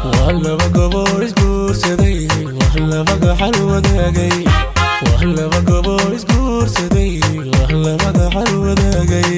Waa laba gobol isguursaday, wax laba gaxal wadaagay. Waa laba gobol isguursaday, wax laba gaxal wadaagay.